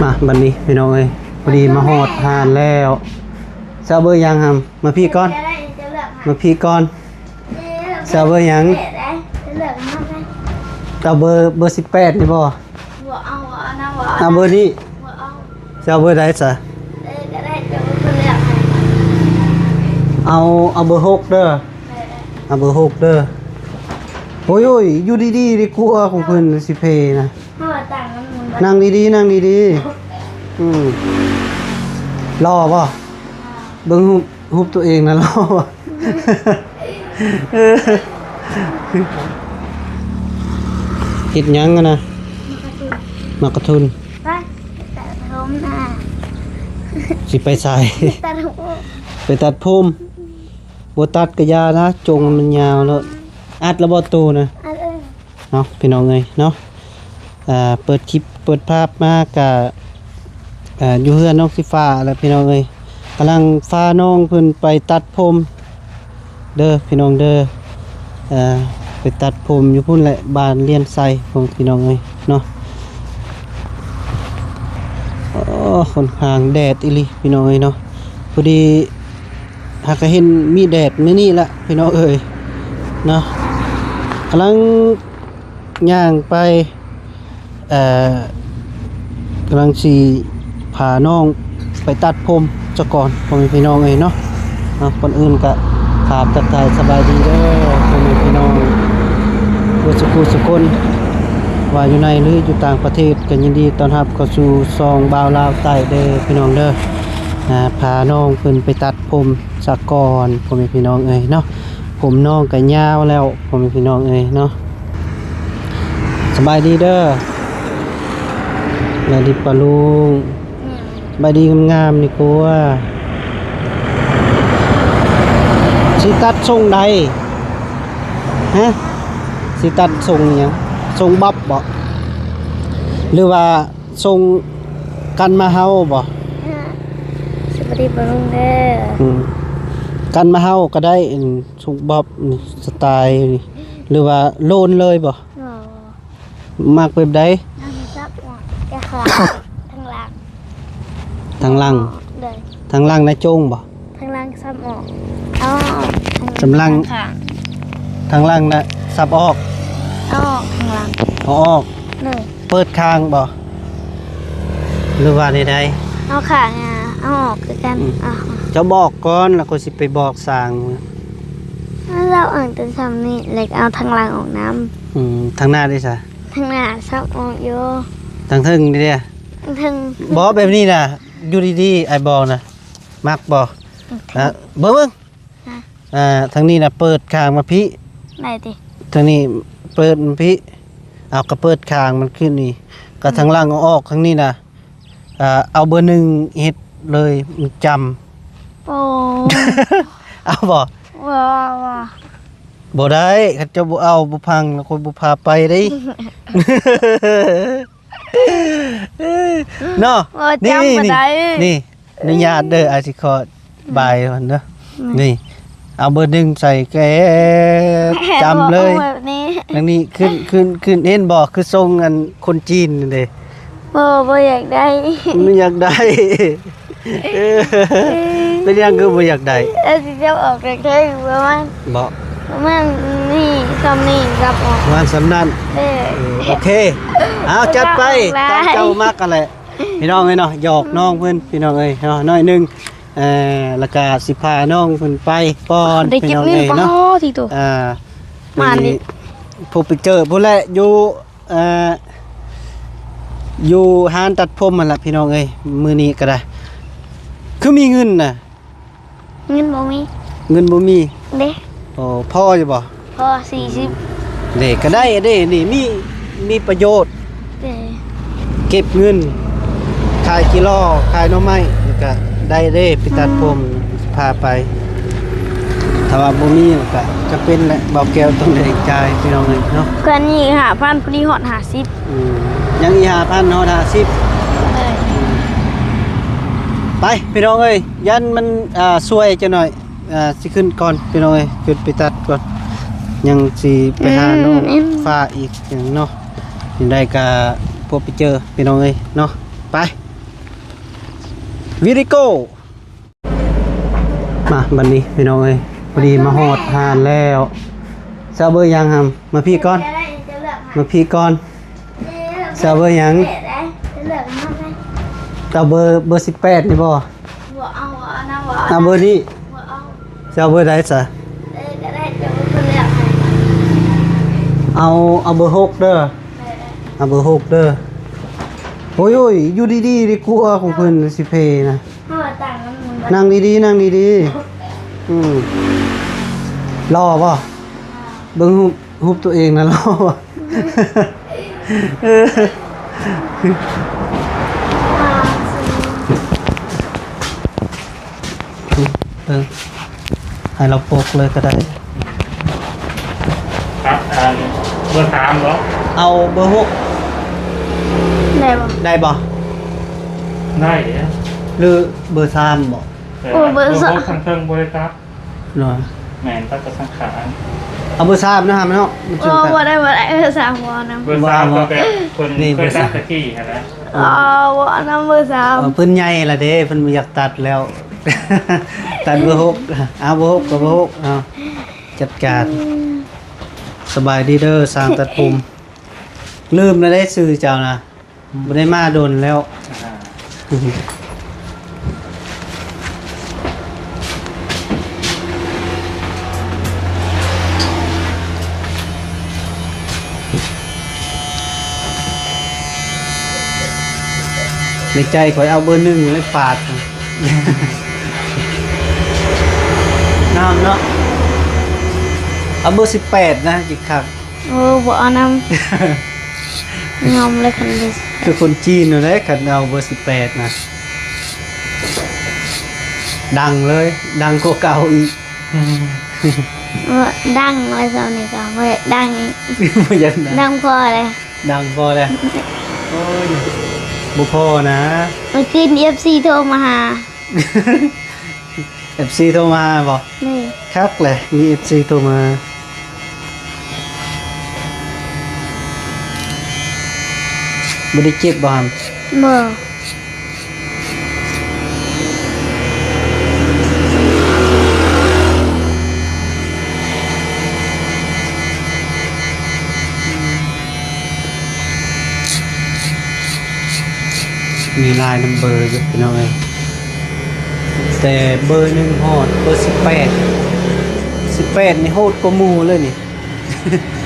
ມາບັດນີ້ພີ່ນ້ອງເອີຍ ພໍດີມາຮອດຮ້ານແລ້ວ. ເຈົ້າເບີຫຍັງຫຳ? ມາພີ້ກ່ອນ ມາພີ້ກ່ອນ. ເຈົ້າເບີຫຍັງ? ເຈົ້າເບີ ເບີສິບແປດນີ້ບໍ່? ບໍ່ເອົາ ບໍ່ເອົານຳ ບໍ່ເອົາ ເອົາເບີນີ້ ບໍ່ເອົາ. ເຈົ້າເບີໃດຊະ? ເອີ ກໍໄດ້ ເຈົ້າເບີເລືອກໃຫ້. ເອົາ ເອົາເບີຫົກເດີ ເອີ ເອົາເບີຫົກເດີ. ໂອ້ຍ ໂອ້ຍ ຢູ່ດີໆດີກວ່າ ຂອງເພິ່ນຊິເພນະ. ເຮົາວ່າຕ່າງກັນໝູ່ ນັ່ງດີໆ ນັ່ງດີໆ. ອືມ ຫຼໍ່ບໍ່? ເບິ່ງຮູບ ຮູບຕົວເອງນະ ຫຼໍ່ບໍ່? ເອີ ເຮັດຫຍັງຫັ້ນນະ? ໝາກກະທຸນ ໝາກກະທຸນ. ໄປຕັດຜົມນະ. ຊິໄປໃສ? ຕັດຜົມ ໄປຕັດຜົມ. ບໍ່ຕັດກະຢ່ານະ ຈົ່ງມັນຍາວໂລດ. ອັດແລ້ວບໍ່ໂຕນະ? ອັດເອີຍ. ເນາະ ພີ່ນ້ອງເອີຍເນາະ. ອ່າ ເປີດຄລິບເປີດພາບມາກະ ອ່າ ຢູ່ເຮືອນນ້ອງສີຟ້າແຫຼະ ພີ່ນ້ອງເອີຍ. ກຳລັງພານ້ອງເພິ່ນໄປຕັດຜົມເດີ ພີ່ນ້ອງເດີ. ອ່າ ໄປຕັດຜົມຢູ່ພຸ້ນແຫຼະ ບ້ານລຽນໄຊ ພີ່ນ້ອງເອີຍເນາະ. ໂອ້ ຂ້ອນຂ້າງແດດອີ່ຫຼີ ພີ່ນ້ອງເອີຍເນາະ. ພໍດີ ຫາກະເຫັນມີແດດມື້ນີ້ລະ ພີ່ນ້ອງເອີຍເນາະ. ກຳລັງຍ່າງໄປ ເອີ ກຳລັງຊິພານ້ອງໄປຕັດຜົມສາກ່ອນ ພໍ່ແມ່ພີ່ນ້ອງເອີຍເນາະ. ເນາະ ກ່ອນອື່ນກະກາບທັກທາຍສະບາຍດີເດີ ພໍ່ແມ່ພີ່ນ້ອງເບິດສຸຂູສຸຄົນ ວ່າຢູ່ໃນ ຫຼື ຢູ່ຕ່າງປະເທດ ກໍຍິນດີຕ້ອນຮັບເຂົ້າສູ່ຊ່ອງບ່າວລາວໃຕ້ເດີ ພີ່ນ້ອງເດີ. ອ່າ ພານ້ອງເພິ່ນໄປຕັດຜົມສາກ່ອນ ພໍ່ແມ່ພີ່ນ້ອງເອີຍເນາະ. ຜົມນ້ອງກໍຍາວແລ້ວ ພໍ່ແມ່ພີ່ນ້ອງເອີຍເນາະ. ສະບາຍດີເດີ ສະບາຍດີປ້າລຸງ. ສະບາຍດີງາມໆ ນີ້ກົວ ຊິຕັດຊົງໃດ? ຮະ ຊິຕັດຊົງຫຍັງ? ຊົງບັບບໍ ຫຼືວ່າຊົງກັນມາເຮົາບໍ? ສະບາຍດີປ້າລຸງເດີ. ອືມ ກັນມາເຮົາກໍໄດ້ ອັນຊົງບັບນີ້ ສະໄຕນີ້ ຫຼືວ່າໂລນເລີຍບໍ? ບໍ່ ມັກແບບໃດ? ມັກແບບສັບອອກ ແຕ່ຂ້າງ ທາງຫຼັງ ທາງຫຼັງ ໂດຍ ທາງຫຼັງນະຈົ່ງບໍ? ທາງຫຼັງສັບອອກ ເອົາອອກ ທາງຫຼັງ ທາງຫຼັງນະສັບອອກ ເອົາອອກ ທາງຫຼັງ ເອົາອອກ ໂດຍ ເປີດຂ້າງບໍ ຫຼືວ່າໃດໆ? ເອົາຂ້າງ ເອົາອອກຄືກັນ. ອືມ ເອົາ ເຈົ້າບອກກ່ອນ ແລ້ວຂ້ອຍຊິໄປບອກຊ່າງ. ເອົາອອກແຕ່ຊ່ຳນີ້ ແລ້ວກໍເອົາທາງຫຼັງອອກນຳ. ອືມ ທາງໜ້າເດຊະ? ທາງໜ້າສັບອອກຢູ່. ທາງເທິງນີ້ເດ? ທາງເທິງ ບໍ່ ແບບນີ້ນະ ຢູ່ດີໆ ອ້າຍບອກນະ ມັກບໍ່? ອືມ ອ່າ ເບິ່ງ ເບິ່ງ ຮະ ອ່າ ທາງນີ້ນະ ເປີດຂ້າງມາພີ້ ໄດ້ຕິ? ທາງນີ້ເປີດມາພີ້ ເອົາ ກໍເປີດຂ້າງມັນຂຶ້ນນີ້ ກໍ ອືມ ທາງຫຼັງເອົາອອກ ທາງນີ້ນະ ອ່າ ເອົາເບີໜຶ່ງເຮັດເລີຍ ມັນຈຳ. ໂອ້ ເອົາບໍ່? ບໍ່ ບໍ່ ບໍ່ໄດ້ ຄັນເຈົ້າບໍ່ເອົາ ບໍ່ຟັງ ຂ້ອຍບໍ່ພາໄປເດ້. ເນາະ ບໍ່ ນີ້ ຈຳບໍ່ໄດ້ ນີ້ ອະນຸຍາດເດີ ອາຊິຂໍບາຍກ່ອນເດີ. ອືມ ນີ້ ເອົາເບີໜຶ່ງໃສ່ແກ ຈຳເລີຍ ເອົາແບບນີ້ ທາງນີ້ຂຶ້ນ ຂຶ້ນ ຂຶ້ນ ເຫັນບໍ່ ຄືຊົງອັນຄົນຈີນນັ້ນເດ້. ບໍ່ ບໍ່ຢາກໄດ້ ບໍ່ຢາກໄດ້. ເອີ ເປັນຫຍັງຄືບໍ່ຢາກໄດ້? ເອີ ຊິຈັບອອກເທິງໆ ປະມານ ບໍ່ ປະມານນີ້ ຊ່ຳນີ້ຈັບອອກ ປະມານຊ່ຳນັ້ນ. ເອີ ເອີ ໂອເຄ ເອົາ ຈັດໄປ ຕາມເຈົ້າມັກຫັ້ນແຫຼະ ພີ່ນ້ອງເອີຍເນາະ. ຫຍອກນ້ອງເພິ່ນ ພີ່ນ້ອງເອີຍເນາະ ໜ້ອຍໜຶ່ງ ເອີ ແລ້ວກະຊິພານ້ອງເພິ່ນໄປກ່ອນ ໄດ້ເກັບເງິນ ພີ່ນ້ອງເອີຍເນາະ. ເອີ ມານີ້ ພົບໄປເຈີພຸ້ນແຫຼະ ຢູ່ ເອີ ຢູ່ຮ້ານຕັດຜົມຫັ້ນລະ ພີ່ນ້ອງເອີຍ. ມື້ນີ້ກໍໄດ້ ຄືມີເງິນນະ? ເງິນບໍ່ມີ ເງິນບໍ່ມີເດ້. ໂອ້ ພໍຢູ່ບໍ່? ພໍ ສີ່ສິບ ເດ້ ກໍໄດ້ເດ້ ນີ້ມີ ມີປະໂຫຍດເດ້ ເກັບເງິນ ຂາຍກິໂລ ຂາຍໜໍ່ໄມ້ ແລ້ວກໍໄດ້ເດ້ ໄປຕັດຜົມ ອືມ ພາໄປ. ຖ້າວ່າບໍ່ມີກໍຈຳເປັນແຫຼະ ບ່າວແກ້ວຕ້ອງໄດ້ຈ່າຍ ພີ່ນ້ອງເອີຍເນາະ. ກໍນີ້ຫ້າພັນ ພໍດີຮອດຫ້າສິບ. ອືມ ຍັງອີກຫ້າພັນຮອດຫ້າສິບ. ເອີ ອືມ ໄປ ພີ່ນ້ອງເອີຍ ຢ້ານມັນ ອ່າ ຊ່ວຍຈັກໜ້ອຍ ອ່າ ຊິຂຶ້ນກ່ອນ ພີ່ນ້ອງເອີຍ ຂຶ້ນໄປຕັດກ່ອນ ຍັງຊິໄປຫາ ອືມ ນ້ອງ ອືມ ຟ້າອີກຫຍັງເນາະ. ຈັ່ງໃດກໍພົບໄປເຈີ ພີ່ນ້ອງເອີຍເນາະ. ໄປ ວິລິໂກ ມາບັດນີ້ພີ່ນ້ອງເອີຍ ພໍດີມາຮອດຮ້ານແລ້ວ. ເຈົ້າເບີຫຍັງຫຳ? ມາພີ້ກ່ອນ ມາພີ້ກ່ອນ. ເຈົ້າເບີຫຍັງ? ເອົາເບີ ເບີສິບແປດນີ້ບໍ່? ບໍ່ເອົາ ເອົານຳ ບໍ່ເອົາ ເອົາເບີນີ້ ບໍ່ເອົາ. ເຈົ້າເບີໃດຊະ? ເອີ ກໍໄດ້ ເຈົ້າເບີເລືອກໃຫ້. ເອົາ ເອົາເບີຫົກເດີ ເອົາເບີຫົກເດີ. ໂອ້ຍ ໂອ້ຍ ຢູ່ດີໆດີກວ່າ ຂອງເພິ່ນຊິເພນະ. ເຮົາວ່າຕ່າງກັນ ນັ່ງດີໆ ນັ່ງດີໆ. ອືມ ຫຼໍ່ບໍ່? ເບິ່ງຮູບ ຮູບຕົວເອງນະ ຫຼໍ່ບໍ່? ເອີ ເອີ ໃຫ້ລາວປົກເລີຍກໍໄດ້. ຄັບ ອັນ ເບີສາມບໍ່? ເອົາເບີຫົກ ໄດ້ບໍ່? ໄດ້ບໍ່? ໄດ້ເດ້. ຫຼືເບີສາມບໍ່? ເອີ ໂອ້ ເບີສາມ ເບີຫົກທາງເທິງບໍ່ໄດ້ຕັດ. ໂດຍ ແມ່ນ ຕັດແຕ່ສັງຂານ. ເອົາເບີສາມນະຫຳເນາະ. ໂອ້ ບໍ່ໄດ້ ບໍ່ໄດ້ ເບີສາມບໍ່ນຳ. ເບີສາມ ບໍ່ ກໍແບບເພິ່ນ ນີ້ ເຄີຍຕັດແຕ່ກີ້ຫັ້ນນະ. ອໍ ບໍ່ເອົານຳເບີສາມ. ເອີ ເພິ່ນໃຫຍ່ລະເດ້ ເພິ່ນບໍ່ຢາກຕັດແລ້ວ ຕັດເບີຫົກ. ເອົາເບີຫົກກໍເບີຫົກ. ເອົາ ຈັດການ. ອືມ ສະບາຍດີເດີ ຊ່າງຕັດຜົມ. ລືມແລ້ວເດ້ຊື່ເຈົ້ານະ. ບໍ່ໄດ້ມາດົນແລ້ວ. ອ່າ ໃນໃຈຂ້ອຍເອົາເບີໜຶ່ງເລີຍ ປາດ ງາມເນາະ. ເອົາເບີສິບແປດນະ ຈິກຄັກ. ໂອ້ ບໍ່ເອົານຳ. ຍອມເລີຍຄັນເບີ ຄືຄົນຈີນນັ້ນແຫຼະ ຄັນເອົາເບີສິບແປດນະ ດັງເລີຍ ດັງກວ່າເກົ່າອີກ. ອືມ ເອີ ດັງແລ້ວ ຊ່ຳນີ້ກໍບໍ່ຢາກດັງອີກ. ບໍ່ຢາກດັງ ດັງພໍແລ້ວ ດັງພໍແລ້ວ. ໂອ້ຍ ບໍ່ພໍນະ. ມື້ຄືນເອັຟຊີໂທມາຫາ. ເອັຟຊີໂທມາຫາບໍ່? ນີ້ ຄັກແຫຼະ ມີເອັຟຊີໂທມາ. ບໍ່ໄດ້ເຈັບບໍ່ຫຳ? ບໍ່. ມີຫຼາຍນຳເບີຢູ່ພີ່ນ້ອງເອີຍ ແຕ່ເບີໜຶ່ງຮອດເບີສິບແປດ ສິບແປດນີ້ໂຫດກວ່າໝູ່ເລີຍນີ້.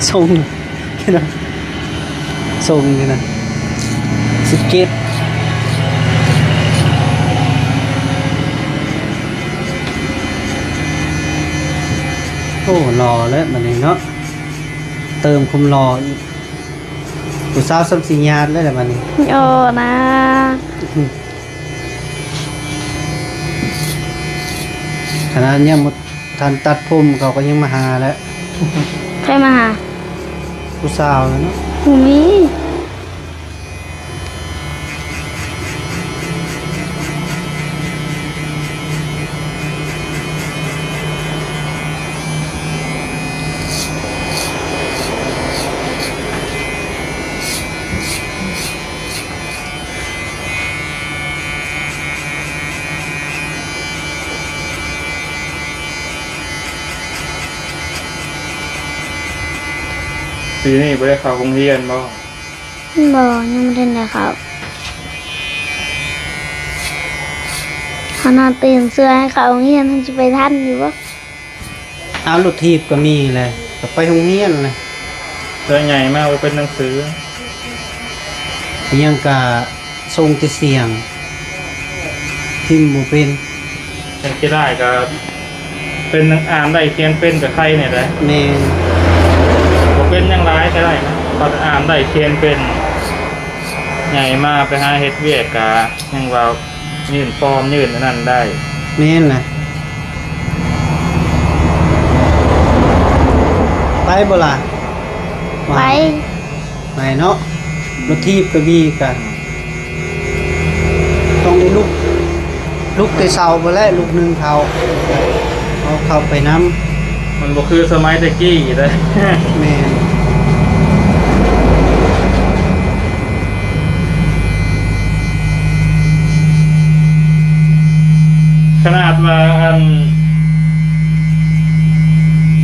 ຊົງ ຊົງນີ້ນະ ສິບເຈັດ. ໂອ້ ຫຼໍ່ແລ້ວບັດນີ້ເນາະ ເຕີມຄວາມຫຼໍ່ອີກ. ຜູ້ສາວສ່ຳຊິຍາດແລ້ວລະບັດນີ້. ໂອ້ນາ ຂະໜາດຍັງບໍ່ທັນຕັດຜົມ ເຂົາກໍຍັງມາຫາແລ້ວ. ໃຜມາຫາ? ຜູ້ສາວແຫຼະເນາະ. ບໍ່ມີ. ປີນີ້ບໍ່ໄດ້ເຂົ້າໂຮງຮຽນບໍ່? ບໍ່ ຍັງບໍ່ທັນໄດ້ເຂົ້າ. ຂະໜາດຕື່ນເຊື່ອໃຫ້ເຂົ້າໂຮງຮຽນ ມັນຊິໄປທັນຢູ່ບໍ່? ເອົາ ລົດຖີບກໍມີແຫຼະ ກໍໄປໂຮງຮຽນແຫຼະ. ສ່ວນໃຫຍ່ມາບໍ່ເປັນໜັງສື ອີຫຍັງກະສົ່ງແຕ່ສຽງ ພິມບໍ່ເປັນ. ຈັ່ງຊິໄດ້ກໍເປັນ ອ່ານໄດ້ຂຽນເປັນກໍໄຄແດ່ໃດ໋. ແມ່ນ. ບໍ່ເປັນຫຍັງຫຼາຍກໍໄດ້ນະ ເພາະອ່ານໄດ້ຂຽນເປັນ. ໃຫຍ່ມາໄປຫາເຮັດວຽກກະຍັງວ່າຍື່ນຟອມຍື່ນອັນນັ້ນໄດ້. ແມ່ນແຫຼະ. ໄປບໍ່ລະ? ໄປ. ໄປເນາະ. ລົດຖີບກໍມີກະ ຕ້ອງໄດ້ລຸກ ລຸກແຕ່ເຊົ້າພຸ້ນແຫຼະ ລຸກໜຶ່ງເຂົ້າ ເອົາເຂົ້າໄປນຳ. ມັນບໍ່ຄືສະໄໝແຕ່ກີ້ເດ້. ແມ່ນ. ຂະໜາດວ່າ ອັນ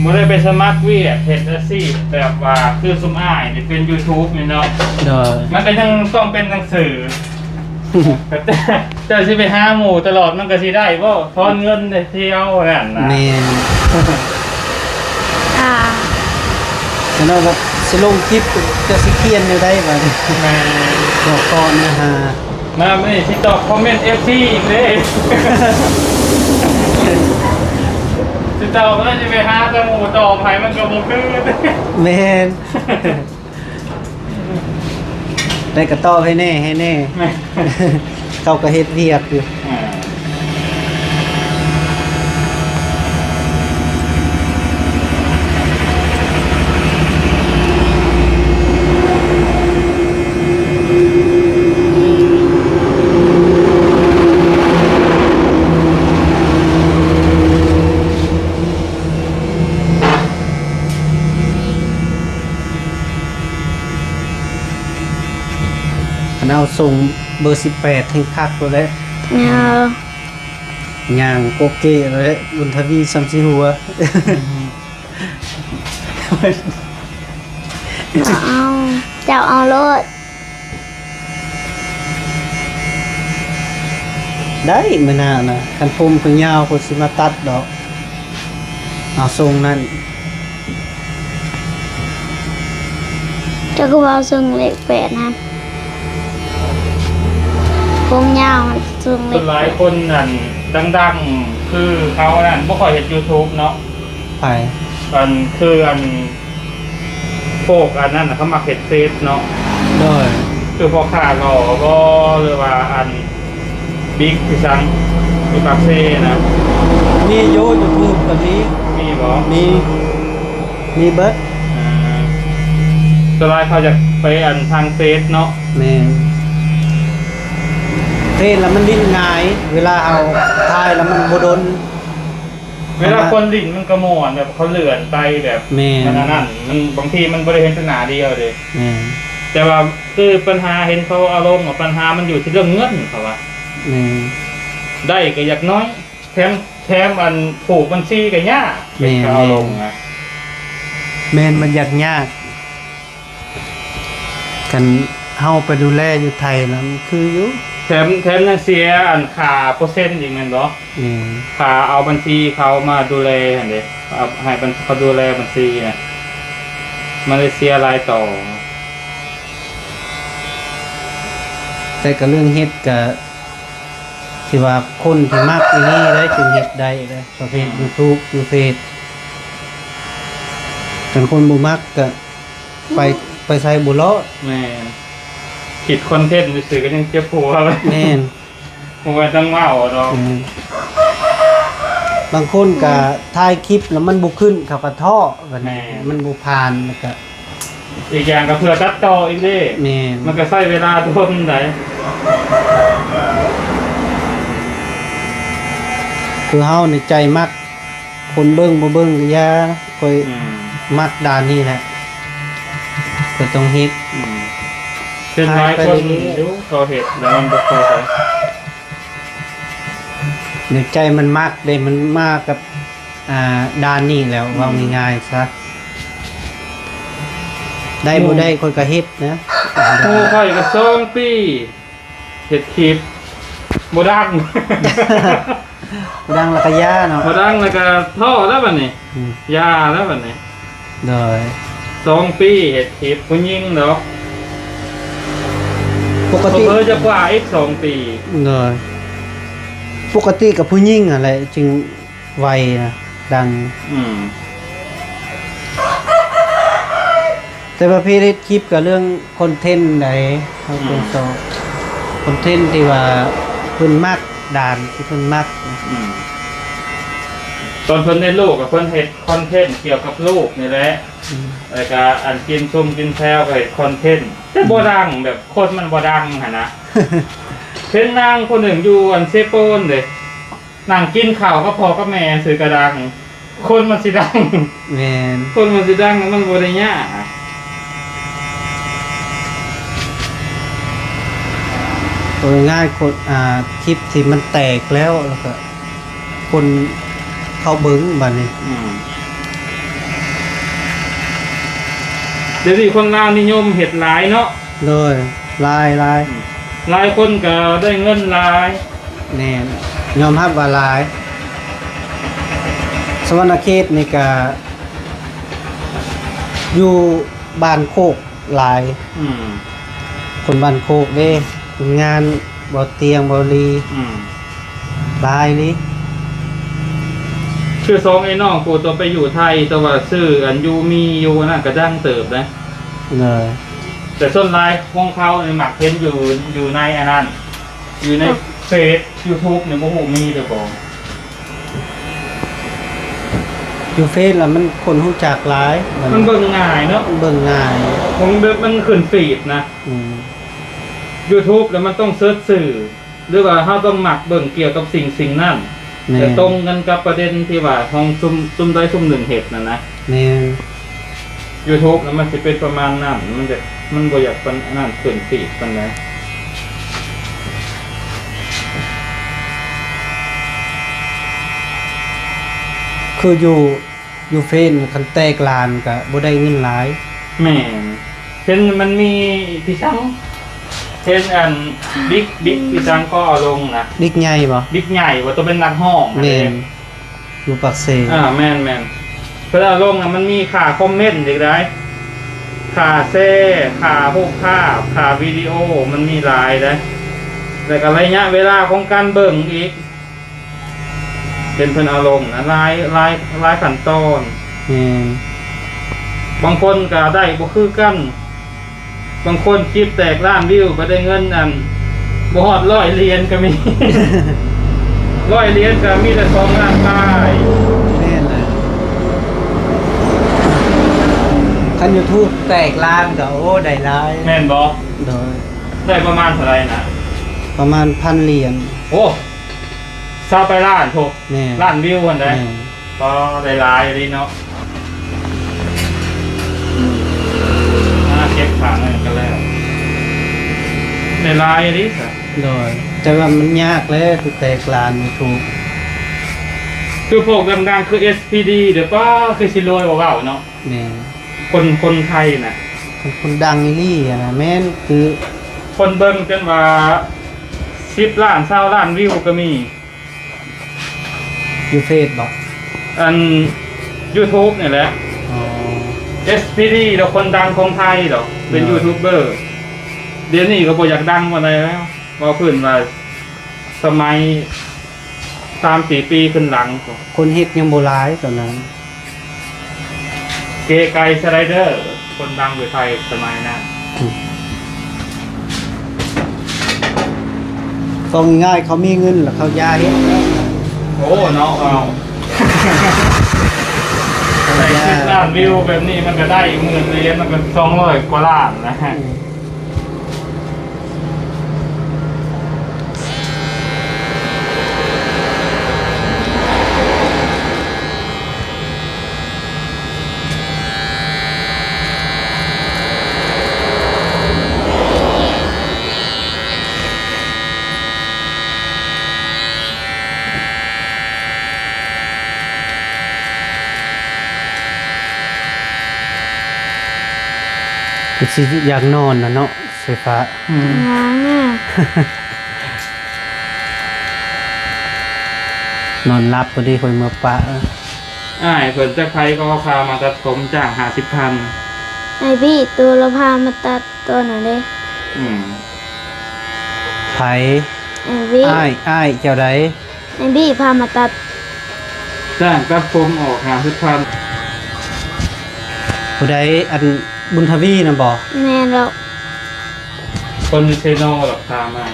ບໍ່ໄດ້ໄປສະໝັກວຽກເຮັດອາຊີບແບບວ່າຄືຊຸມອ້າຍນີ້ເປັນ YouTube ນີ້ເນາະ ໂດຍ ມັນກໍຍັງຕ້ອງເປັນໜັງສື. ເຈົ້າຊິໄປຫາໝູ່ຕະຫຼອດ ມັນກໍຊິໄດ້ບໍ່? ທອນເງິນໄດ້ທ່ຽວນັ້ນນະ. ແມ່ນ. ອ່າ ແລ້ວກໍຊິລົງຄລິບ ຈະຊິຂຽນແນວໃດບາດນີ້? ແມ່ນ. ບອກກ່ອນນະຫາ ມາມື້ນີ້ຊິຕອບຄອມເມັນເອັຟຊີອີກເດ້. ຊິຕອບແລ້ວຊິໄປຫາແຕ່ໝູ່ຕອບໃຫ້ ມັນກໍບໍ່ຄື. ແມ່ນ. ໄດ້ກະຕອບໃຫ້ແດ່ ໃຫ້ແດ່. ເຂົາກໍເຮັດວຽກຢູ່. ອ່າ. ຄັນເອົາຊົງເບີສິບແປດແຮ່ງຄັກໂລດແຫຼະ. ເອົາ ຍ່າງໂກເກະໂລດແຫຼະ ບຸນທະວີສ່ຳຊິຫົວ. ເອົາ ເຈົ້າເອົາໂລດ. ໄດ້ມື້ໜ້ານະ ຄັນຜົມເພິ່ນຍາວ ຂ້ອຍຊິມາຕັດດອກ ເອົາຊົງນັ້ນ. ເຈົ້າຄືວ່າເຊິ່ງເລກແປດນະ ຜົມຍາວເຊິ່ງເລກ. ສ່ວນຫຼາຍຄົນນັ້ນດັງໆ ຄືເຂົານັ້ນບໍ່ຄ່ອຍເຮັດ YouTube ເນາະ. ໃຜ? ອັນ ຄືອັນ ພວກອັນນັ້ນນະ ເຂົາມັກເຮັດເຟສເນາະ. ໂດຍ. ຄືພໍ່ຄ້າຫຼໍ່ບໍ ຫຼືວ່າອັນ ບິກ ອີ່ສັງ ຢູ່ປາກເຊນະ. ມີຢູ່ YouTube ກໍມີ. ມີບໍ? ມີ ມີເບິດ. ອ່າ ສ່ວນຫຼາຍເຂົາຢາກໄປອັນທາງເຟສເນາະ. ແມ່ນ. ເຟສລະມັນຫຼິ້ນງ່າຍ ເວລາເຮົາຖ່າຍລະມັນບໍ່ດົນ. ເວລາຄົນຫຼິ້ນມັນກໍມ່ວນ ແບບເຂົາເລື່ອນໄປແບບ ແມ່ນ ມັນອັນນັ້ນ ມັນ ບາງທີມັນບໍ່ໄດ້ເຫັນແຕ່ໜ້າດຽວເດ້. ແມ່ນ. ແຕ່ວ່າຄືປັນຫາເຫັນເຂົາເອົາລົງ ປັນຫາມັນຢູ່ທີ່ເລື່ອງເງິນ ເຂົາວ່າ. ແມ່ນ. ໄດ້ກໍຢາກໜ້ອຍ ແຖມ ແຖມອັນຜູກບັນຊີກໍຍາກ. ແມ່ນ. ເຂົາເອົາລົງນະ. ແມ່ນ ມັນຢາກຍາກ. ຄັນເຮົາໄປດູແລຢູ່ໄທນະ ມັນຄືຢູ່. ແຖມ ແຖມຍັງເສຍອັນຄ່າເປີເຊັນອີກແມ່ນບໍ່? ແມ່ນ. ຄ່າເອົາບັນຊີເຂົາມາດູແລຫັ້ນເດ້ ເອົາໃຫ້ບັນ ເຂົາດູແລບັນຊີນະ ມັນໄດ້ເສຍຫຼາຍຕໍ່. ແຕ່ກະເລື່ອງເຮັດກະ ທີ່ວ່າຄົນທີ່ມັກອີ່ນີ້ໄດ້ຈຶ່ງເຮັດໄດ້ເດ້ ປະເພດ ອ່າ ຢູທູບ ຢູເຟສ. ຄັນຄົນບໍ່ມັກກະໄປ ໄປໃສບໍ່ລອດ. ແມ່ນ. ຄິດຄອນເທັນຊື່ໆກໍຍັງເຈັບຫົວ. ແມ່ນ. ບໍ່ວ່າຕ້ອງເວົ້າດອກ. ແມ່ນ. ບາງຄົນກະ ອືມ ຖ່າຍຄລິບແລ້ວມັນບໍ່ຂຶ້ນ ເຂົາກະທໍ້ ບັດນີ້ ແມ່ນ ມັນບໍ່ຜ່ານ ແລ້ວກະ ອີກຢ່າງກໍເພື່ອຕັດຕໍ່ອີກເດ້. ແມ່ນ. ມັນກໍໃຊ້ເວລາດົນໃດ. ຄືເຮົາໃນໃຈມັກ ຄົນເບິ່ງບໍ່ເບິ່ງກໍຢ່າ ຂ້ອຍ ອືມ ມັກດ້ານນີ້ແຫຼະ ຂ້ອຍຕ້ອງເຮັດ. ອືມ ເປັນຫຼາຍຄົນຢູ່ ເຂົາເຮັດແລ້ວມັນບໍ່ພໍໃຈ. ໃນໃຈມັນມັກເດ້ ມັນມາກັບ ອ່າ ດ້ານນີ້ແລ້ວ ອືມ ເວົ້າງ່າຍໆຊະ ໄດ້ບໍ່ໄດ້ ໂອ້ ຂ້ອຍກໍເຮັດນະ. ໝູ່ຂ້ອຍກໍສອງປີເຮັດຄລິບ ບໍ່ດັງ ບໍ່ດັງແລ້ວກໍຢ່າເນາະ ບໍ່ດັງແລ້ວກໍທໍ້ແລ້ວບັດນີ້. ອືມ ຢ່າແລ້ວບັດນີ້. ໂດຍ ສອງປີເຮັດຄລິບ ຜູ້ຍິງດອກ ປົກກະຕິ ເຜີຈະກວ່າອີກສອງປີ. ໂດຍ ປົກກະຕິກັບຜູ້ຍິງຫັ້ນແຫຼະຈຶ່ງໄວນະ ດັງ. ອືມ ແຕ່ວ່າເພຈເຮັດຄລິບກໍເລື່ອງຄອນເທັນໃດ ເຮົາ ອືມ ກວດສອບຄອນເທັນທີ່ວ່າເພິ່ນມັກ ດ້ານທີ່ເພິ່ນມັກ. ອືມ ຕອນເພິ່ນໄດ້ລູກກໍເພິ່ນເຮັດຄອນເທັນກ່ຽວກັບລູກນີ້ແຫຼະ. ອືມ ແລ້ວກະອັນກິນຊຸມກິນແຊວກໍເຮັດຄອນເທັນ ແຕ່ບໍ່ ອືມ ດັງ ແບບຄົນມັນບໍ່ດັງຫັ້ນນະ. ເຫັນນາງຜູ້ໜຶ່ງຢູ່ອັນເຊໂປນເດ້ ນັ່ງກິນເຂົ້າກັບພໍ່ກັບແມ່ຊື່ກະດັງ ຄົນມັນຊິດັງ. ແມ່ນ ຄົນມັນຊິດັງມັນບໍ່ໄດ້ຍາກ. ເອົາງ່າຍໆ ຄົນ ອ່າ ຄລິບທີ່ມັນແຕກແລ້ວ ແລ້ວກະ ຄົນເຂົ້າເບິ່ງບາດນີ້. ອືມ ດຽວນີ້ຄົນລາວນິຍົມເຮັດຫຼາຍເນາະ. ໂດຍ ຫຼາຍ ຫຼາຍ ອືມ ຫຼາຍຄົນກໍໄດ້ເງິນຫຼາຍ. ແມ່ນ ຍອມຮັບວ່າຫຼາຍ. ສະຫວັນນະເຂດນີ້ກະຢູ່ບ້ານໂຄກຫຼາຍ. ອືມ ຄົນບ້ານໂຄກເດ້ ຄົນງານບໍ່ຕຽງບໍ່ລີ. ອືມ ຫຼາຍອີ່ຫຼີ. ຄືສອງໄອ້ນ້ອງຜູ້ຕົວໄປຢູ່ໄທ ແຕ່ວ່າຊື່ອັນຢູ່ມີຢູ່ອັນນັ້ນກະດັງເຕີບເດ້. ໂດຍ ແຕ່ສ່ວນຫຼາຍຂອງເຂົານີ້ມັກເຫັນຢູ່ ຢູ່ໃນອັນນັ້ນ ຢູ່ໃນເຟສ ຢູທູບນີ້ ບໍ່ຮູ້ມີຫຼືບໍ່. ຢູ່ເຟສລະມັນຄົນຮູ້ຈັກຫຼາຍ ມັນເບິ່ງງ່າຍເນາະ ເບິ່ງງ່າຍ ຂອງແບບມັນຂຶ້ນຟີດນະ. ອືມ ຢູທູບລະມັນຕ້ອງເສີດຊື່ ຫຼືວ່າເຮົາຕ້ອງມັກເບິ່ງກ່ຽວກັບສິ່ງສິ່ງນັ້ນ ແມ່ນ ແລະ ຕົງກັນກັບປະເດັນທີ່ວ່າຂອງຊຸມ ຊຸມໃດຊຸມໜຶ່ງເຮັດນັ້ນນະ. ແມ່ນ ຢູທູບນະມັນຊິເປັນປະມານນັ້ນ ມັນຈະ ມັນບໍ່ຢາກປານນັ້ນ ຂຶ້ນຟີດປານໃດ. ຄືຢູ່ ຢູ່ເຟສຄັນແຕກລ້ານກະບໍ່ໄດ້ເງິນຫຼາຍ. ແມ່ນ ເຫັນມັນມີພີ່ສັງ ເຫັນອັນບິກ ບິກພີ່ສັງກໍເອົາລົງນະ. ບິກໃຫຍ່ບໍ່? ບິກໃຫຍ່ບໍ່? ໂຕເປັນນັກຮ້ອງ. ແມ່ນ ຢູ່ປາກເຊ. ອ່າ ແມ່ນໆ ເພິ່ນເອົາລົງນະ ມັນມີຄ່າຄອມເມັນອີກໄດ໋ ຄ່າແຊ ຄ່າຮູບພາບ ຄ່າວິດີໂອ ມັນມີຫຼາຍໄດ໋ ແລ້ວກໍໄລຍະເວລາຂອງການເບິ່ງອີກ. ເຫັນເພິ່ນເອົາລົງນະ ຫຼາຍ ຫຼາຍ ຫຼາຍຂັ້ນຕອນ. ແມ່ນ ບາງຄົນກໍໄດ້ບໍ່ຄືກັນ ບາງຄົນຄລິບແຕກລ້ານວິວ ໄປໄດ້ເງິນອັນບໍ່ຮອດຮ້ອຍຫຼຽນກໍມີ ຮ້ອຍຫຼຽນກໍມີແຕ່ສອງລ້ານປາຍ. ແມ່ນແຫຼະ ຄັນຢູທູບແຕກລ້ານກໍ ໂອ້ ໄດ້ຫຼາຍ. ແມ່ນບໍ່? ໂດຍ ໄດ້ປະມານເທົ່າໃດນະ? ປະມານພັນຫຼຽນ. ໂອ້ ຊາວປາຍລ້ານພຸ້ນ. ແມ່ນ ລ້ານວິວຫັ້ນໃດ໋. ແມ່ນ ກໍໄດ້ຫຼາຍອີ່ຫຼີເນາະ. ມາເກັບຂາງນັ້ນກໍແລ້ວ ໄດ້ຫຼາຍອີ່ຫຼີຊະ. ໂດຍ ແຕ່ວ່າມັນຍາກແຫຼະ ໄປແຕກລ້ານຢູທູບ. ຄືພວກດັງໆ ຄື ເອສ ພີ ດີ ເດ້ ປ້າ ຄືຊິລວຍກວ່າເວົ້າເນາະ. ແມ່ນ ຄົນ ຄົນໄທນະ ຄັນຄົນດັງອີ່ຫຼີຫັ້ນນະ ແມ່ນ ຄືຄົນເບິ່ງຈົນວ່າສິບລ້ານ ຊາວລ້ານວິວກໍມີ. ຢູ່ເຟສບໍ? ອັນ ຢູທູບນີ້ແຫຼະ. ອໍ ເອສ ພີ ດີ ດອກ ຄົນດັງຂອງໄທດອກ ເປັນຢູທູບເບີ. ດຽວນີ້ກໍບໍ່ຢາກດັງປານໃດແລ້ວ ເວົ້າພື້ນວ່າສະໄໝ ສາມສີ່ປີຂຶ້ນຫຼັງ ຄົນເຮັດຍັງບໍ່ຫຼາຍຕອນນັ້ນ. ເກໄກສະໄລເດີ ຄົນດັງຢູ່ໄທສະໄໝນັ້ນ. ອືມ ເວົ້າງ່າຍໆ ເຂົາມີເງິນລະເຂົາຢ່າເຮັດ. ໂອ້ ເນາະ ເອົາ ໃສ່ສິບລ້ານວິວແບບນີ້ ມັນກໍໄດ້ໝື່ນຫຼຽນ ມັນກໍສອງຮ້ອຍກວ່າລ້ານນະ. ອືມ ຄືຊິຢາກນອນນະເນາະ ໄຟຟ້າ. ອືມ ງ່ວງນະ ນອນຫຼັບພໍດີ ຂ້ອຍເມືອປະ. ອ້າຍເພິ່ນຈັກໃຜກໍພາມາຕັດຜົມ ຈ້າງຫ້າສິບພັນ. ອ້າຍບີໂຕລະພາມາຕັດຕອນນັ້ນເດ້. ອືມ ໃຜ? ອ້າຍບີ. ອ້າຍ ອ້າຍເຈົ້າໃດ? ອ້າຍບີພາມາຕັດ. ຈ້າງຕັດຜົມອອກຫ້າສິບພັນ. ຜູ້ໃດ? ອັນ ບຸນທະວີນະບໍ? ແມ່ນແລ້ວ. ຄົນຢູ່ເຊໂນລະພາມາ.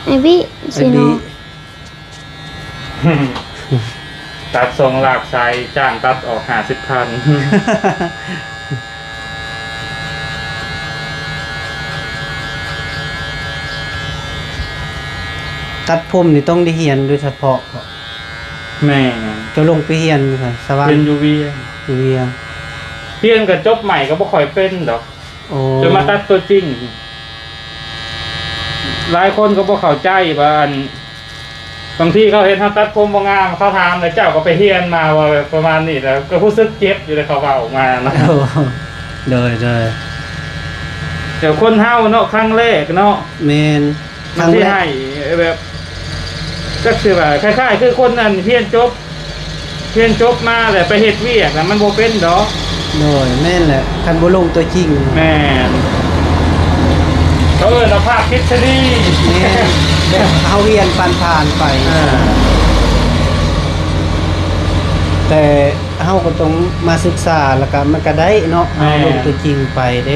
ອ້າຍບີ ເຊໂນ. ອ້າຍບີ ຕັດຊົງລາກໄຊ ຈ້າງຕັດອອກຫ້າສິບພັນ. ຕັດຜົມນີ້ຕ້ອງໄດ້ຮຽນໂດຍສະເພາະບໍ? ແມ່ນ. ເຈົ້າລົງໄປຮຽນຢູ່ໃສ? ສະຫວັນ? ຮຽນຢູ່ວຽງ. ຢູ່ວຽງ. ຮຽນກໍຈົບໃໝ່ກໍບໍ່ຄ່ອຍເປັນດອກ. ໂອ້ ຈົນມາຕັດຕົວຈິງ. ຫຼາຍຄົນກໍບໍ່ເຂົ້າໃຈວ່າ ອັນ ບາງທີເຂົາເຫັນເຮົາຕັດຜົມບໍ່ງາມ ເຂົາຖາມ ແລ້ວເຈົ້າກໍໄປຮຽນມາ ວ່າແບບປະມານນີ້ ແລ້ວກໍຮູ້ສຶກເຈັບຢູ່ເດ້ ເຂົາເວົ້າມານະ. ໂອ້ ໂດຍ ໂດຍ. ແຕ່ຄົນເຮົາເນາະ ຄັ້ງແລກເນາະ ແມ່ນ ມັນຊິໃຫ້ແບບ ຈັກຊິວ່າ ຄ້າຍໆຄືຄົນນັ້ນຮຽນຈົບ ຮຽນຈົບມາແລ້ວໄປເຮັດວຽກນະ ມັນບໍ່ເປັນດອກ. ໂດຍ ແມ່ນແຫຼະ ຄັນບໍ່ລົງຕົວຈິງ. ແມ່ນ ເຂົາເອີ້ນວ່າພາກທິດສະດີ. ແມ່ນ ແບບເຮົາຮຽນຜ່ານໆໄປ. ເອີ ແຕ່ເຮົາກໍຕ້ອງມາສຶກສາ ແລ້ວກໍມັນກໍໄດ້ເນາະ. ແມ່ນ ເຮົາລົງຕົວຈິງໄປເດ້.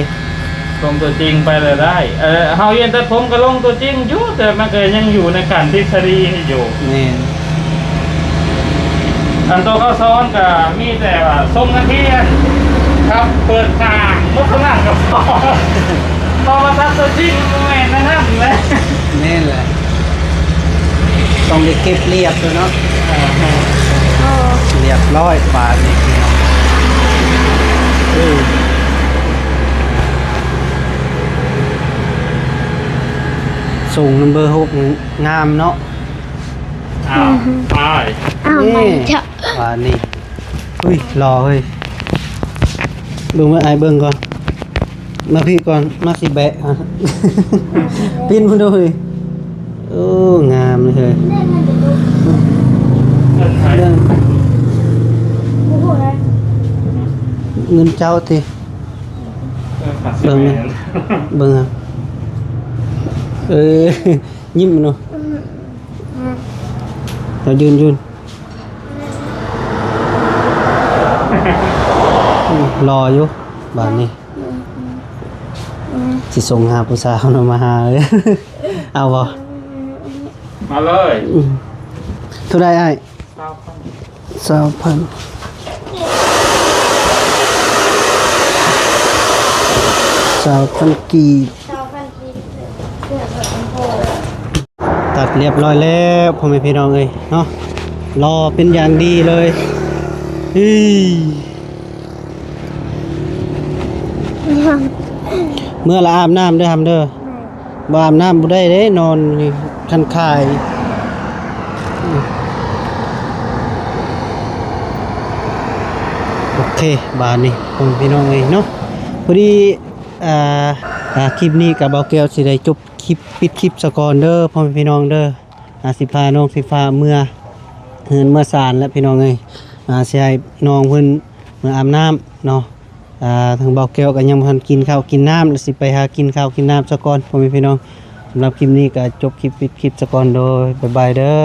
ລົງຕົວຈິງໄປແລ້ວໄດ້. ເອີ ເຮົາຮຽນຕັດຜົມກໍລົງຕົວຈິງຢູ່ ແຕ່ມັນກໍຍັງຢູ່ໃນຂັ້ນທິດສະດີຢູ່. ແມ່ນ. ອັນໂຕເຂົາສອນກໍມີແຕ່ວ່າສົ່ງນັກຮຽນກັບເປີດຫ້າງ ໝົດເທົ່ານັ້ນກໍພໍ. ພໍມາຕັດຕົວຈິງ ບໍ່ແມ່ນແນວນັ້ນແຫຼະ. ແມ່ນແຫຼະ. ຕ້ອງໄດ້ເກັບລຽບໂຕເນາະ. ອ່າຮະ ໂອ້ ລຽບຮ້ອຍບາດນີ້. ເອີ ສົ່ງນຳເບີຫົກນີ້ງາມເນາະ. ອ້າວ ອືຮຶ ອ້າຍ ອ້າວ ເອີ ມາເຈາະ ບາດນີ້. ອຸ້ຍ ຫຼໍ່ເຮີ້ຍ. ເບິ່ງມາ ອ້າຍເບິ່ງກ່ອນ. ມາພີ້ກ່ອນ ມາຊິແບະ ປີ້ນພຸ້ນເດີເຮີ້ຍ. ໂອ້ ງາມເລີຍເຮີ້ຍ. ເງິນໃຜ? ເງິນເຈົ້າຕິ? ເອີ ເບິ່ງ ເບິ່ງ ເອີ ຍິ້ມເນາະ. ອືມ ອືມ ເອົາ ຢືນ ຢືນ. ອືມ ຫຼໍ່ຢູ່ບາດນີ້. ອືມ ອືມ ອືມ ຊິສົ່ງຫາຜູ້ສາວນຳມາຫາເລີຍ. ເອົາບໍ່? ມາເລີຍ. ອືມ ເທົ່າໃດອ້າຍ? ຊາວພັນ ຊາວພັນ ຊາວພັນກີບ. ຊາວພັນກີບ. ຕັດລຽບຮ້ອຍແລ້ວ ພໍ່ແມ່ພີ່ນ້ອງເອີຍເນາະ. ຫຼໍ່ເປັນຢ່າງດີເລີຍ. ອີ ເມືອລະອາບນ້ຳເດີ ຫຳເດີ. ບໍ່ອາບນ້ຳບໍ່ໄດ້ເດ້ ນອນຢູ່ຄັນຄາຍ. ໂອເຄ ບາດນີ້ ພໍ່ແມ່ພີ່ນ້ອງເອີຍເນາະ ພໍດີ ອ່າ ອ່າ ຄລິບນີ້ກໍບ່າວແກ້ວຊິໄດ້ຈົບຄລິບ ປິດຄລິບຊະກ່ອນເດີ ພໍ່ແມ່ພີ່ນ້ອງເດີ. ອ່າ ຊິພານ້ອງສີຟ້າເມືອເຮືອນເມືອຊານແຫຼະ ພີ່ນ້ອງເອີຍ. ອ່າ ຊິໃຫ້ນ້ອງເພິ່ນເມືອອາບນ້ຳເນາະ. ອ່າ ທາງບ່າວແກ້ວກໍຍັງບໍ່ທັນກິນເຂົ້າກິນນ້ຳ ແລ້ວຊິໄປຫາກິນເຂົ້າກິນນ້ຳຊະກ່ອນ ພໍ່ແມ່ພີ່ນ້ອງ. ສຳລັບຄລິບນີ້ກໍຈົບຄລິບ ປິດຄລິບຊະກ່ອນ ໂດຍ ບາຍບາຍເດີ.